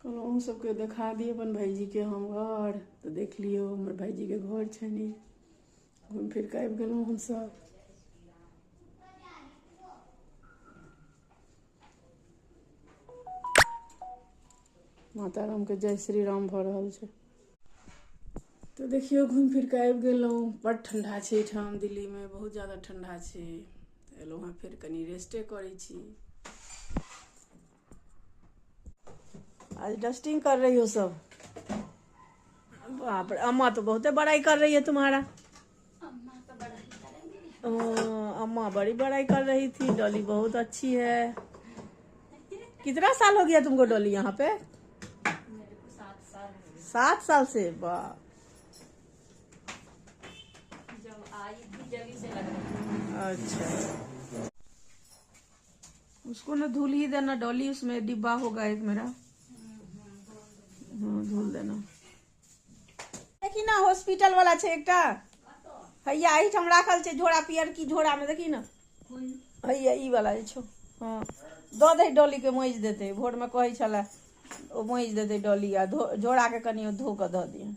कहलहुँ अहूँ सबके देखा दी अपन भाइजीके हम घर। तऽ देख लियौ हमर भाइजीके घर छनि। घुमि फिर कऽ आबि गेलहुँ हमसब। माता रामके जय श्री राम भऽ रहल छै। तऽ देखियौ घुमि फिर कऽ आबि गेलहुँ। बड ठंडा छै एहिठाम दिल्लीमे, बहुत ज्यादा ठंडा छै। तऽ एलहुँ हँ, फेर कनि रेस्टे करै छी। आज डस्टिंग कर रही हो सब। बाप रे, अम्मा तो बहुते बड़ाई कर रही है तुम्हारा। अम्मा तो बड़ाई करेंगे। अम्मा बड़ी बड़ाई कर रही थी, डॉली बहुत अच्छी है। कितना साल हो गया तुमको डॉली यहाँ पे? मेरे को 7 साल हो गए। 7 साल से? वाह। जब आई थी जब से लग रही थी। अच्छा, उसको ना धुल ही देना डॉली, उसमें डिब्बा होगा एक मेरा। हाँ, धुल देना। देखी ना हॉस्पिटल वाला छै एकटा, हैया एहिठाम राखल छै झोरा, पियर की झोरा में देखी ना, हैया ई वाला जे छौ। हाँ, दऽ दही डॉली के, मजि देतै। भोर में कहै छलै ओ मजि देतै डॉली, आ झोरा के कनि धो कऽ दऽ दिहन।